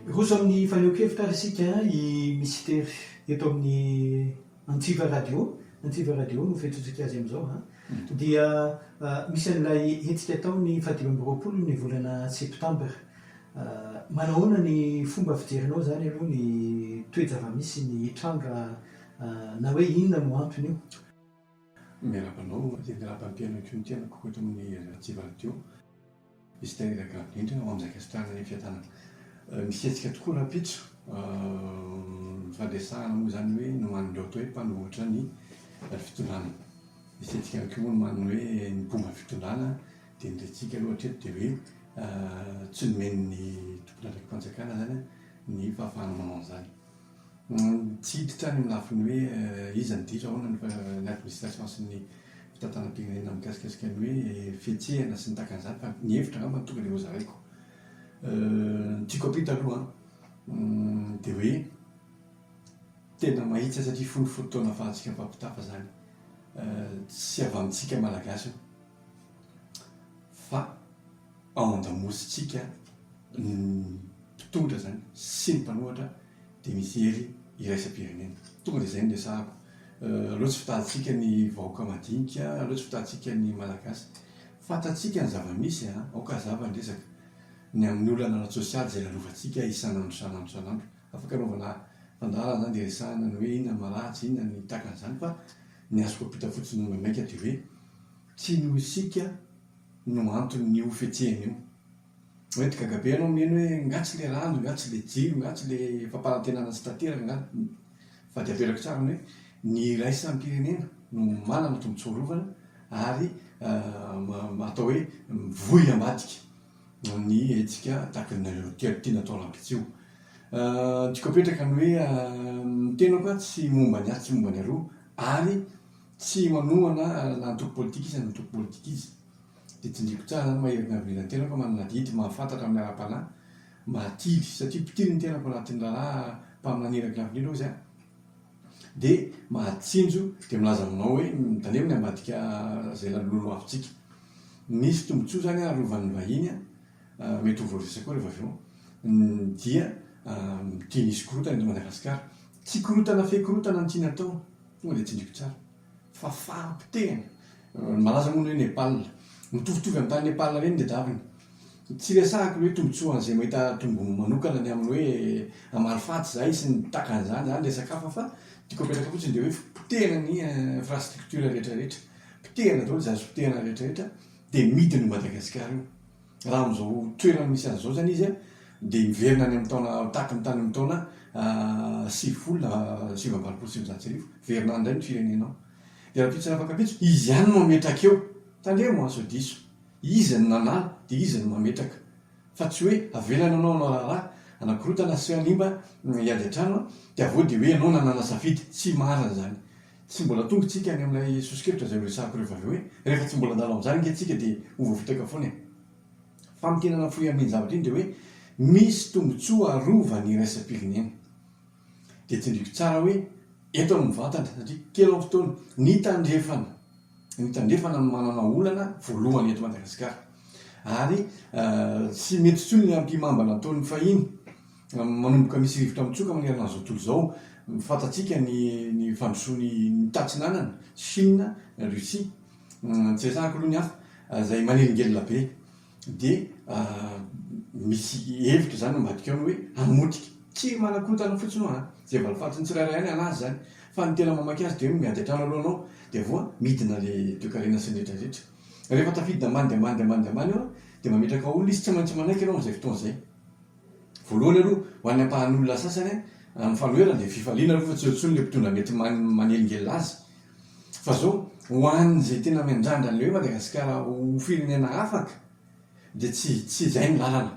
Hiroso amin'ny fanehoan-kevitra ary isika i Mister eto amin'ny Antsiva Radio, Antsiva Radio no fiantsoantsika azy amin'izao an, dia misy an'ilay hetsika atao ny faha 25 ny volana septambra. Manahoana ny fomba fijerinao izany aloha ny toe-javamisy ny tranga na hoe inona no anton'io? Miarahaba anao dia miarahaba ny mpihaino koa ny tenako eto amin'ny Antsiva Radio. Misy tena gaga indrindra ao amin'izay ankasitrahana ny fiadanana. Misy hetsika tokoa rahampitso, nifandresahana moa izany hoe nomanin'ireo atao hoe mpanohitra ny fitondrana. Misy hetsika ihany koa moa nomanin'ny hoe ny mpomba ny fitondrana dia ny rentsika aloha hatreto dia hoe tsy nomen'ny tompon'andraiki-panjakana izany ny fahafahana manao an'izany. Tsy hiditra any amin'ny lafiny hoe iza no diso, ahoana ny administration sy ny fitantanam-pirenena mikasikasika ny hoe fihetsehana sy ny tahaka an'izany fa ny hevitra angamba no tonga dia hozaraiko. Ny tiako ampita aloha an, dia hoe tena mahitsy satria fony fotoana ahafahantsika mifampitafa izany, tsy avy amintsika Malagasy io fa ao an-damosintsika ny mpitondra izany sy ny mpanohatra dia misy hery iraisam-pirenena. Tonga dia izay no resahako. Aleo tsy fitahantsika ny vahoaka madinika, aleo tsy fitahantsika ny Malagasy. Fantatsika ny zava-misy a, aoka hazava ny resaka. Ny amin'ny olana ara-tsosialy izay lalovantsika isan'andro isan'andro isan'andro. Afaka anaovana fandaharana izany dia resahana ny hoe inona ny maharatsy, inona ny takan'izany fa ny azoko ampita fotsiny maimaika dia hoe tsy noho isika no anton'io fihetsehana io. Mety gaga be ianao mino hoe nga tsy le rano, nga tsy le jiro, nga tsy le fampanantenana tsy tanteraka, nga fa dia averiko tsara ny hoe ny iraisam-pirenena no manana tombotsoa arovana ary atao hoe mivoy ambadika ny hetsika takinareo tiana atao rahampitso io. Tiako apetraka ny hoe ny tenako tsy momba ny atsy tsy momba ny aroa ary tsy manohana na antoko politika iza na antoko politika iza. Dia tsindriako tsara zany mahery ny avenir ny tenako manana adidy mahafantatra amin'ny ara-panahy mahatily satria mpitily ny tenako anatin'ny raharaha mpaminany iraky ny avenir hoy izy an dia mahatsinjo dia milaza aminao hoe mitandremo ny ambadika izay laloloavintsika misy tombotsoa zany arovan'ny vahiny an mety ho voaresaka koa rehefa avy eo dia tiany hisy korotana eto Madagasikara tsy korotana fe korotana no tiany atao tonga dia tsindriako tsara fa fahapotehana. Ny malaza moa ny hoe Nepal. Mitovitovy amin'ny tany Nepal ireny ny tadiaviny. Tsy resahako ny hoe tombotsoan'izay mahita tombony manokana ny amin'ny hoe hamaly faty izahay sy ny takan'izany, izany resaka hafa fa tiako apetraka fotsiny dia hoe potehana ny infrastructure rehetra rehetra. Potehana daholo izay azo potehana rehetra rehetra dia midina io Madagasikara io. Raha amin'izao toerana misy azy izao izany izy dia miverina any amin'ny taona tahaky ny tany amin'ny taona 90 na 1989, miverina any indray ny firenenao. Dia rahampitso sy afak'ampitso, izy ihany no hametraka eo. Tandremo an, sao diso. Izy no nanala dia izy no mametraka. Fa tsy hoe avelany ianao hanao raharaha, hanakorotana sy hanimba hiady an-trano dia avy eo dia hoe ianao nanana safidy. Tsy marina izany. Tsy mbola tonga tsika any amin'ilay soso-kevitra izay horesahako rehefa avy eo hoe rehefa tsy mbola handalo amin'izany ange tsika dia ho voafitaka foana e. Famintinana fohy amin'iny zavatra iny dia hoe misy tombotsoa arovan'ny iraisam-pirenena. Dia tsindriako tsara hoe eto aho no mivantana satria kely amin'ny fotoana. Ny tandrefana, ny tandrefana no manana olana voalohany eto Madagasikara. Ary tsy mety intsony ny ampihimamba nataon'ny fahiny. Manomboka misy rivotra mitsoka manerana an'izao tontolo izao. Fantatsika ny ny fandrosoan'ny tatsinanana, Chine, Russie, tsy resahako aloha ny hafa, izay manelingelina be. Dia misy hevitra izany ambadika ao ny hoe hamotika. Tsy manakorontana fotsiny ho'a an! Izay valifatin'ny tsirairay ihany an'azy izany. Fa ny tena mamaky azy dia hoe miady an-trano aloha ianao dia avy eo midina ilay toekarena sy ny rehetra rehetra. Rehefa tafidina ambany dia ambany dia ambany dia ambany eo an, dia mametraka olona izy, tsy maintsy manaiky ianao amin'izay fotoana izay. Voalohany aloha, ho an'ny ampahan'olona sasany, ny fanoherana dia fifaliana aloha fa tsy eo intsony ilay mpitondra mety manelingelina azy. Fa zao, ho an'izay tena miandrandra an'ilay hoe Madagasikara ho firenena afaka dia tsy tsy izay ny lalana.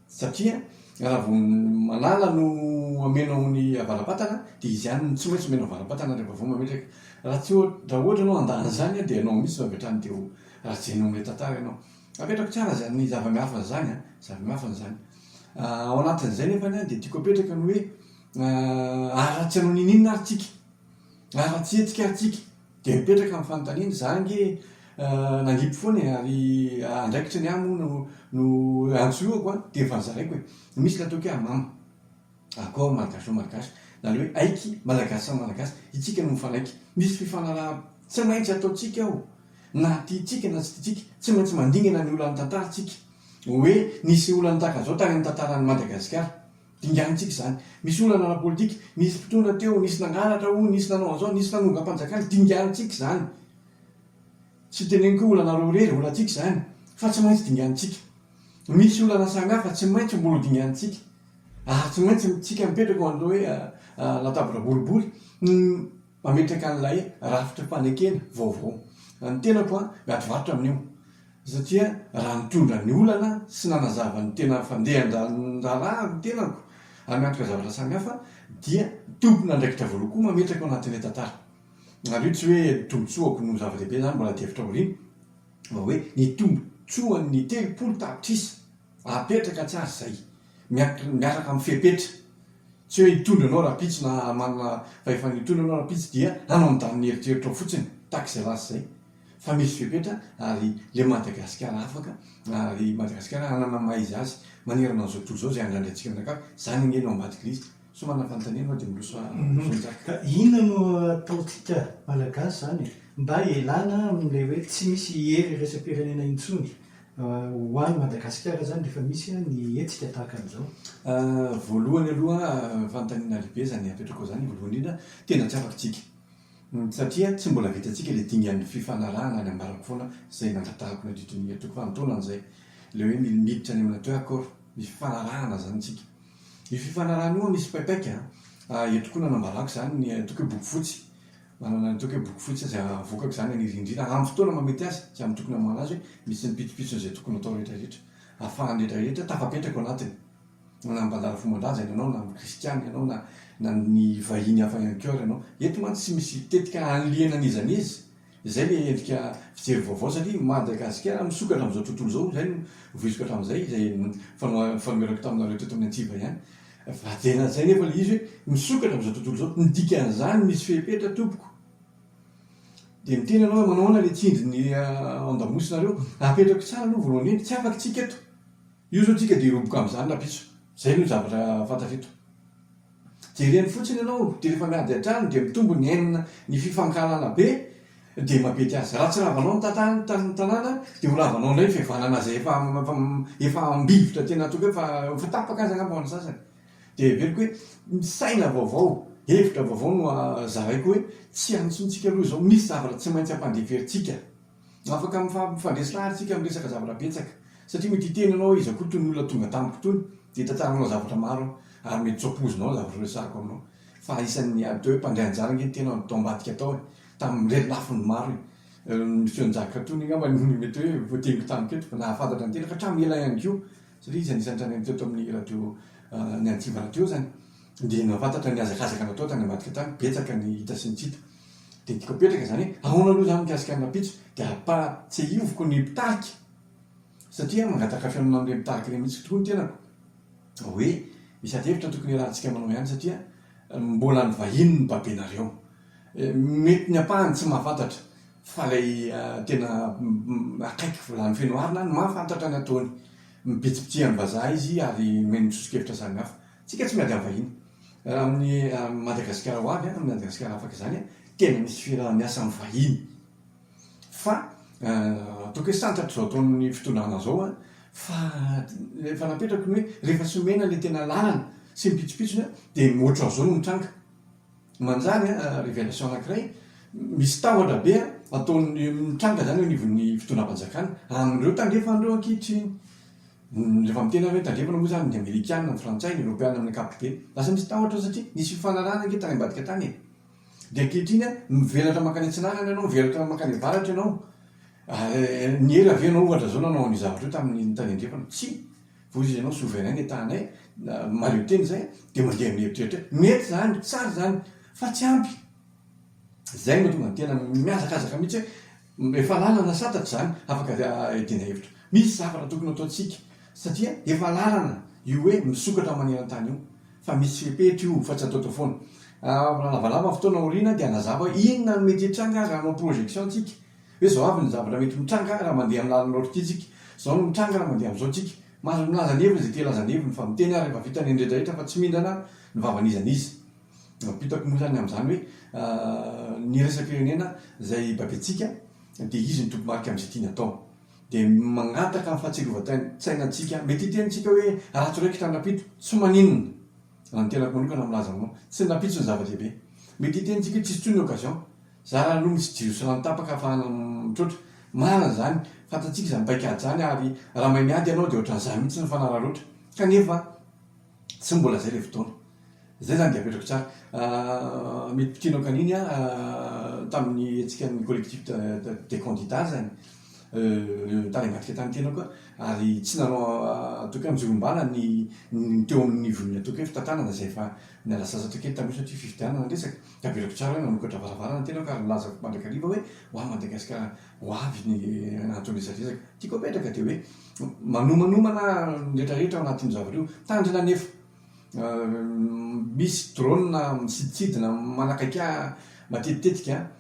Satria raha vao manala no amenao ny avara-patana dia izy ihany no tsy maintsy omenao avara-patana rehefa vao mametraka. Raha tsy raha ohatra ianao handà an'izany dia ianao mihitsy no avy hatrany dia ho raha jerenao amin'ilay tantara ianao. Apetrako tsara izany zava-miafina izany an, zava-miafina izany. Ao anatin'izay nefany an dia tiako apetraka ny hoe ary raha tsy hanao n'inon'inona ary tsika, ary raha tsy hihetsika ary tsika, dia mipetraka ny fanontaniana, za ange Nangipy foana e, ary andraikitra ny ahy moa no no antsoiko an, dia efa nozaraiko e. Misy ilay ataoko hoe amama, accord malgacho-malgache, na ilay hoe aiky malagasy samy malagasy, itsika no mifanaiky. Misy fifanarahana tsy maintsy ataontsika ao, na tiantsika na tsy tiantsika, tsy maintsy mandingana ny olan'ny tantara tsika, hoe nisy olana tahaka an'izao tany amin'ny tantaran'i Madagasikara. Dinganintsika izany. Misy olana ara-politika, nisy mpitondra teo, nisy nangalatra hono, nisy nanao an'izao, nisy nanongam-panjakana, dinganintsika izany. Tsy teneniko hoe olanareo irery, olantsika izany, fa tsy maintsy dinganintsika. Misy olana samihafa tsy maintsy mbola ho dinganintsika. Ary tsy maintsy tsika mipetraka eo an'ilay hoe latabatra boribory no mametraka an'ilay rafitra fanekena vaovao. Ny tenako an, miady varotra amin'io. Satria raha nitondra ny olana sy nanazava ny tena fandehan-draharaha ny tenako ary miantoka zavatra samihafa dia tompon'andraikitra voalohany koa mametraka ao anatin'ilay tantara. Ary io tsy hoe ny tombotsoako no zava-dehibe izany mbola ady hevitra aoriana fa hoe ny tombotsoan'ny 30 tapitrisa apetraka tsara izay miaraka amin'ny fepetra. Tsy hoe hitondra anao rahampitso na manana fahefana hitondra anao rahampitso dia hanao ny danin'ny eritreritrao fotsiny tahaka izay lasa izay fa misy fepetra ary le Madagasikara afaka ary Madagasikara hanana maha izy azy manerana an'izao tontolo izao izay andrandraintsika mianakavy, izany ange no ambadik'ilay izy. Sao manana fanontaniana ianao dia miroso Sonjaka. Ka inona no ataontsika Malagasy izany e? Mba hialana amin'ilay hoe tsy misy hery iraisam-pirenena intsony ho an'i Madagasikara izany rehefa misy ny hetsika tahaka an'izao? Voalohany aloha fanontaniana lehibe izany apetrakao izany, voalohany indrindra tena tsy afaka tsika satria tsy mbola vitantsika ilay dingan'ny fifanarahana ny ambarako foana izay nangatahako nandritry ny ataoko fa an-taonany izay ilay hoe miditra any amin'ny atao hoe accord, misy fifanarahana izany tsika. Io fifanarahana io misy paipaika an, eto koa nanambarako izany ny ataoko hoe boky fotsy, manana ny ataoko hoe boky fotsy izay avoakako izany any indrindra amin'ny fotoana mahamety azy sy amin'ny tokony hamoahana azy hoe misy ny pitsopitsony izay tokony atao rehetra rehetra, ahafahan'ny rehetra rehetra tafapetraka ao anatiny, na mpandala fomban-drazana ianao na kristiana ianao na na ny vahiny hafa ihany koa ary ianao. Eto mantsy tsy misy tetika hanilihana an'iza n'iza. Izay ilay endrika fijery vaovao satria Madagasikara misokatra amin'izao tontolo izao, izay no voiziko hatramin'izay, izay fanoherako taminareo teto amin'ny Antsiva ihany. Fa tena izay nefa ilay izy hoe misokatra amin'izao tontolo izao, ny dikan'izany misy fepetra tompoko. Dia miteny ianao hoe manao ahoana ilay tsindry ny ao an-damosinareo? Apetrako tsara aloha voalohany indrindra, tsy afaka isika eto. Io izao tsika dia hiroboka amin'izany rahampitso. Izay no zavatra fantatra eto. Jereny fotsiny ianao dia rehefa miady an-trano dia mitombo ny haine ny fifankahalana be dia mampety azy. Raha tsy ravanao ny tantany ny tanàna dia ho ravanao indray ny fihavanana izay efa efa ambivitra tena ataoko hoe efa efa tapaka aza angamba ho an'ny sasany. Dia heveriko hoe ny saina vaovao, hevitra vaovao no zaraiko hoe tsy antsointsika aloha izao, misy zavatra tsy maintsy ampandeferintsika. Afaka mifandresy lahatra isika amin'ny resaka zavatra betsaka. Satria mety hiteny ianao hoe iza koa itony olona tonga tamiko itony, dia hitantaranao zavatra maro aho, ary mety tsy ho ampoizinao ny zavatra horesahako aminao. Fa isan'ny atao hoe mpandray anjara ange ny tena tao ambadika tao e, tamin'ireny lafiny maro e. Ny feon-jaka tony angamba no mety hoe voateniko tamiko eto, fa nahafantatra ny tenako hatramin'ny ela ihany koa, satria izy anisan'ny tranainy teto amin'ny radio, ny Antsiva Radio izany. Dia nahafantatra ny hazakazaka natao tany ambadika tany, betsaka ny hita sy ny tsy hita. Dia tiako apetraka izany hoe ahoana aloha izany mikasika ny rahampitso? Dia ampahatsiahiviko ny mpitarika satria mangataka fihaonana amin'ireny mpitarika ireny mihitsy tokoa ny tenako hoe misy adihevitra tokony iarahantsika manao ihany satria mbola ny vahiny no babenareo. Mety ny ampahany tsy mahafantatra fa ilay tena akaiky vilany feno arina no mahafantatra ny ataony. Mibitsibitsiha ny vazaha izy ary omeny soso-kevitra samihafa. Tsika tsy miady amin'ny vahiny. Raha amin'ny Madagasikara ho avy, amin'ny Madagasikara afaka izany, tena misy fiaraha-miasa amin'ny vahiny. Fa ataoko hoe santatra izao ataon'ny fitondrana izao an, fa efa napetrako ny hoe rehefa tsy omena ilay tena lalana sy ny pitsopitsony dia ohatran'izao no mitranga. Manjary an, révélation anankiray, misy tahotra be ataon'ny mitranga izany eo anivon'ny fitondram-panjakana amin'ireo tandrefana ireo ankehitriny. Rehefa miteny aho hoe tandrefana moa izany ny amerikana, ny frantsay, ny eoropeana amin'ny ankapobeny. Lasa misy tahotra satria nisy fifanarahana ange tany ambadika tany e. Dia ankehitriny an, mivelatra mankany atsinanana ianao, mivelatra mankany avaratra ianao. Ny ela ve ianao ohatra izao nanao an'io zavatra io tamin'ny tany andrefana? Tsia. Vao izy ianao souverain ny Etat-nay, mahaleo tena izay, dia mandeha amin'ny eritreritra hoe mety izany, tsara izany, fa tsy ampy. Izay no mahatonga ny tena mihazakazaka mihitsy hoe efa lalana santatra izany, afaka iadiana hevitra. Misy zavatra tokony hataontsika satria efa lalana io hoe misokatra maneran-tany io fa misy fepetra io fa tsy ataotao foana. Raha lavalava ny fotoana aoriana dia hanazava hoe inona no mety hitranga raha hanao projection tsika. Hoe izao avy ny zavatra mety mitranga raha mandeha amin'ny lalana ohatr'ity tsika, izao no mitranga raha mandeha amin'izao tsika. Mahazo milaza ny heviny izay te hilaza ny heviny fa miteny aho rehefa vita ny rehetrarehetra fa tsy mindrana ny vavan'iza n'iza. Ampitako moa izany amin'izany hoe ny iraisam-pirenena izay babentsika dia izy no tompo-marika amin'izay tiany atao. Dia mangataka ny fahatsiarovan-tsaina antsika, mety hiteny tsika hoe ratsy raikitra ny rampito, tsy maninona. Raha ny tenako manokana milaza aminao, tsy ny rampitso no zava-dehibe. Mety hiteny tsika hoe tsisy intsony ny occasion, zara aloha misy jiro sy rano tapaka ahafahana mitroatra. Marina izany, fantatsika izany paikady izany ary raha mahay miady ianao dia ohatran'izany mihitsy ny fanararaotra. Kanefa tsy mbola izay ilay fotoana. Izay izany dia apetrako tsara. Mety mpitino ankaniny aho tamin'ny hetsika ny collectif des candidats izany. Tany ambadika tany tenako ary tsy nanao ataoko hoe anjorom-bala ny ny teo amin'ny nivon'ny ataoko hoe fitantanana izay efa niala sasatra kely tamin'io satria fifidianana ny resaka. Dia averiko tsara hoe nanokatra varavarana ny tenako ary nilaza mandrakariva hoe ho an'i Madagasikara ho avy ny antony resadresaka. Tiako apetraka dia hoe manomanomana ny rehetrarehetra ao anatin'io zavatra io. Mitandrina anefa. Misy drone misidintsidina manakaiky ahy matetitetika,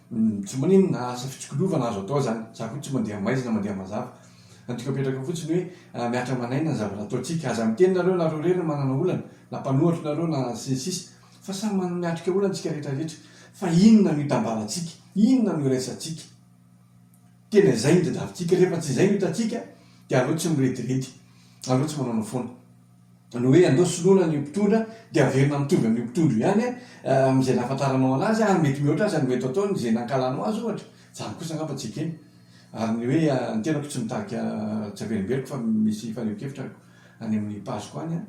tsy maninona, asa fitsikilovana azo atao izany, za koa tsy mandeha maizina mandeha mazava, ny tiako apetraka fotsiny hoe mihatra aman'aina ny zavatra ataontsika, aza miteny nareo nareo irery no manana olana, na mpanohatra nareo na sy ny sisa fa samy miatrika olana tsika rehetra rehetra, fa inona no itambarantsika, inona no iraisantsika, tena izay no tadiavintsika, rehefa tsy izay no hitantsika dia aleo tsy mirediredy, aleo tsy manaonao foana. Ny hoe andao soloina an'io mpitondra dia averina mitovy amin'io mpitondra io ihany amin'izay nahafantaranao anazy ary mety mihoatra aza ny mety ataony izay nankahalanao azy ohatra. Izany kosa angamba tsy ekena. Ary ny hoe ny tenako tsy mitarika tsy averimberiko fa misy fanehoan-kevitra any amin'ny page-ko any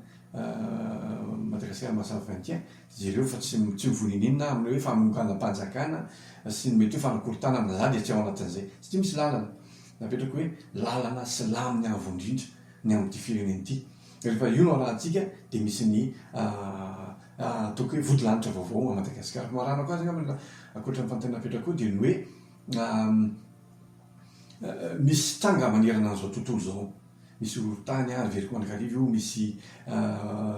Madagasikara Mazava 21 jereo fa tsy tsy mivonin'inona aho amin'ny hoe fanonganam-panjakana sy ny mety hoe fanakorontanana za dia tsy ao anatin'izay satria misy lalana napetrako hoe lalana silamo ny avo indrindra ny amin'ity firenena ity. Rehefa io no arahantsika dia misy ny ataoko hoe vodilanitra vaovao à Madagasikara. Famaranako azy angamba ankoatra ny fanontaniana napetrako io dia ny hoe misy tranga manerana an'izao tontolo izao. Misy horohorontany, averiko mandrakariva io, misy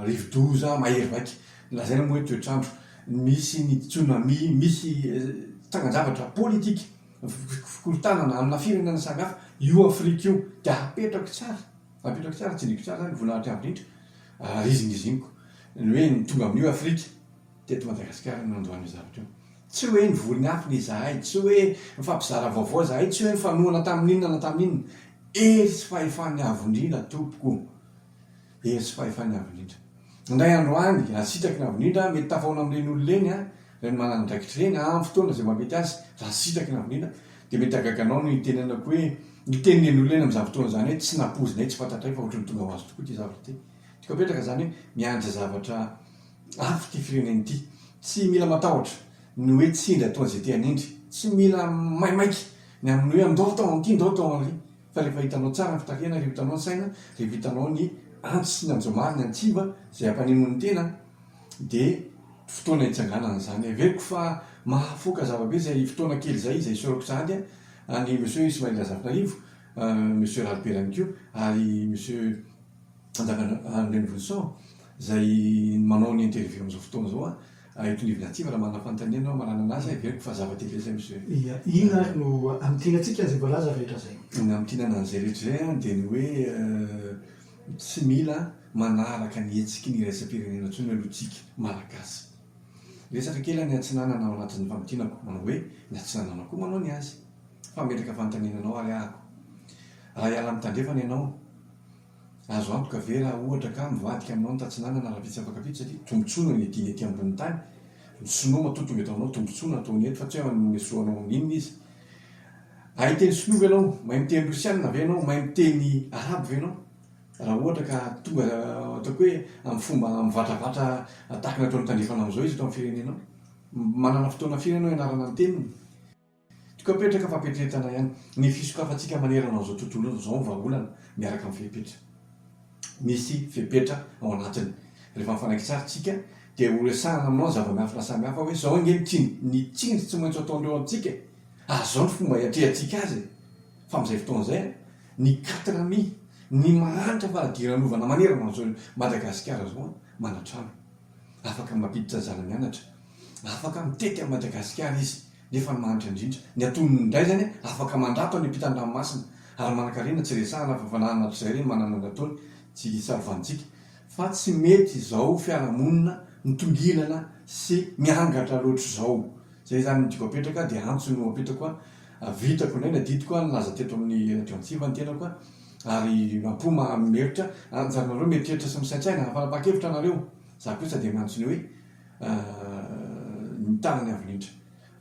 rivodoza mahery vaika, lazaina moa hoe toetr'andro, misy ny tsunami, misy trangan-javatra politika. Fikorontanana amina firenena samy hafa io Afrika io dia apetrako tsara, apetrako tsara, tsindriko tsara zany voninahitry avo indrindra ary izingiziniko ny hoe ny tonga amin'io Afrika teto Madagasikara no nandohan'io zavatra io. Tsy hoe nivory niafina izahay, tsy hoe nifampizara vaovao izahay, tsy hoe nifanohana tamin'inona na tamin'inona. Hery sy fahefan'ny avo indrindra tompoko. Hery sy fahefan'ny Avo Indrindra. Indray andro any, raha sitraky ny Avo Indrindra, mety tafahaona amin'ireny olona ireny an, ireny manana andraikitra ireny, amin'ny fotoana izay mahamety azy, raha sitraky ny Avo Indrindra, dia mety hahagaga anao ny hitenenako hoe, ny tenin'ireny olona ireny amin'izany fotoana izany hoe, tsy nampoizinay, tsy fantatray fa ohatran'ny tonga ho azy tokoa ity zavatra ity. Tiako apetraka izany hoe, miandry zavatra hafa ity firenena ity. Tsy mila matahotra ny hoe tsindry ataon'izay te hanindry. Tsy mila maimaika ny amin'ny hoe andao atao an'ity, andao atao an'ry. Fa rehefa hitanao tsara ny fitarihana, rehefa hitanao ny saina, rehefa hitanao ny antsy sy ny anjomary, ny antsiva izay hampaneno ny tena dia fotoana hitsanganana izany. Heveriko fa mahafoaka zava-be izay fotoana kely izay, izay isaorako sahady an'i Monsieur Ismaël Razafinarivo, Monsieur Ralibera ihany koa ary Monsieur Anjakanandrianivonison izay manao ny interview amin'izao fotoana izao. Eto Anivon'Antsiva raha manana fanontaniana ianao mananana azy heveriko fa zava-dehibe izay Monsieur. Ia, inona ary no hamintinantsika an'izay voalaza rehetra izay? Ny hamintinana an'izay rehetra izay dia ny hoe tsy mila manaraka ny hetsiky ny iraisam-pirenena intsony aloha tsika Malagasy. Resaka kely ny atsinanana ao anatin'ny famintinako, manao hoe ny atsinanana koa manao ny azy. Fa hametraka fanontaniana anao ary ahako. Raha hiala amin'ny tandrefana ianao, Azo antoka ve raha ohatra ka mivadika aminao ny tatsinanana rahampitso afakapitso satria tombotsoa no anidiny ety ambonin'ny tany? Ny sinoa matoa tonga eto aminao tombotsoa no ataony eto fa tsy hoe hanome soa anao amin'inona izy. Mahay miteny sinoa ve ianao? Mahay miteny rosianina ve ianao? Mahay miteny arabo ve ianao? Raha ohatra ka tonga ataoko hoe amin'ny fomba mivatravatra tahaka ny ataon'ny tandrefana amin'izao izy eto amin'ny firenenao? Manana fotoana firy ianao hianarana ny teniny? Toko apetraka fampieritreretana ihany. Ny fisokafantsika manerana an'izao tontolo izao no vahaolana, miaraka amin'ny fepetra. Misy fepetra ao anatiny. Rehefa mifanaiky tsara tsika dia ho resahana aminao ny zava-miafina samihafa hoe izao ange ny tsindry, ny tsindry tsy maintsy ataondreo amintsika e! Ary izao ny fomba hiatrehantsika azy e! Fa amin'izay fotoana izay, ny quatre mi, ny mahantra faradiranovana manerana an'izao Madagasikara izao manan-trano. Afaka mampiditra zana-mianatra. Afaka mitety an'i Madagasikara izy. Nefa ny mahantra indrindra. Ny antonony indray izany afaka mandrato any ampitan-dranomasina. Ary manankarena tsy resahana fa efa nanana hatrizay ireny manana ny ataony tsy salovantsika. Fa tsy mety izao fiarahamonina mitongilana sy miangatra loatra izao. Izay izany no tiako apetraka dia antso no apetako a. Vitako indray ny adidiko a, nilaza teto amin'ny radio Antsiva ny tenako a. Ary am-po maha-mieritreritra, anjaranareo mieritreritra sy misaintsaina, fanapahan-kevitra anareo. Za kosa dia miantso ny hoe ny tanany avo indrindra.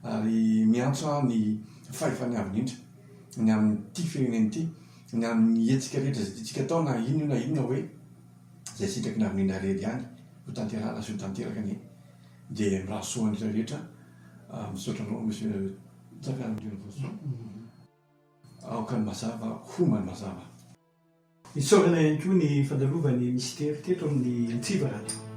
Ary miantso aho ny fahefany avo indrindra ny amin'ity firenena ity, ny amin'ny hetsika rehetra izay tiantsika atao na inona io na inona hoe izay sitraky ny avo indrindra irery ihany ho tanterahana sy ho tanteraka anie. Dia mirary soa an'ireo rehetra. Misaotra anao Monsieur Njakandrianavosoa. Aoka ny mazava homba ny mazava. Isaorana ihany koa ny fandalovan'i Mister teto amin'ny Antsiva Radio.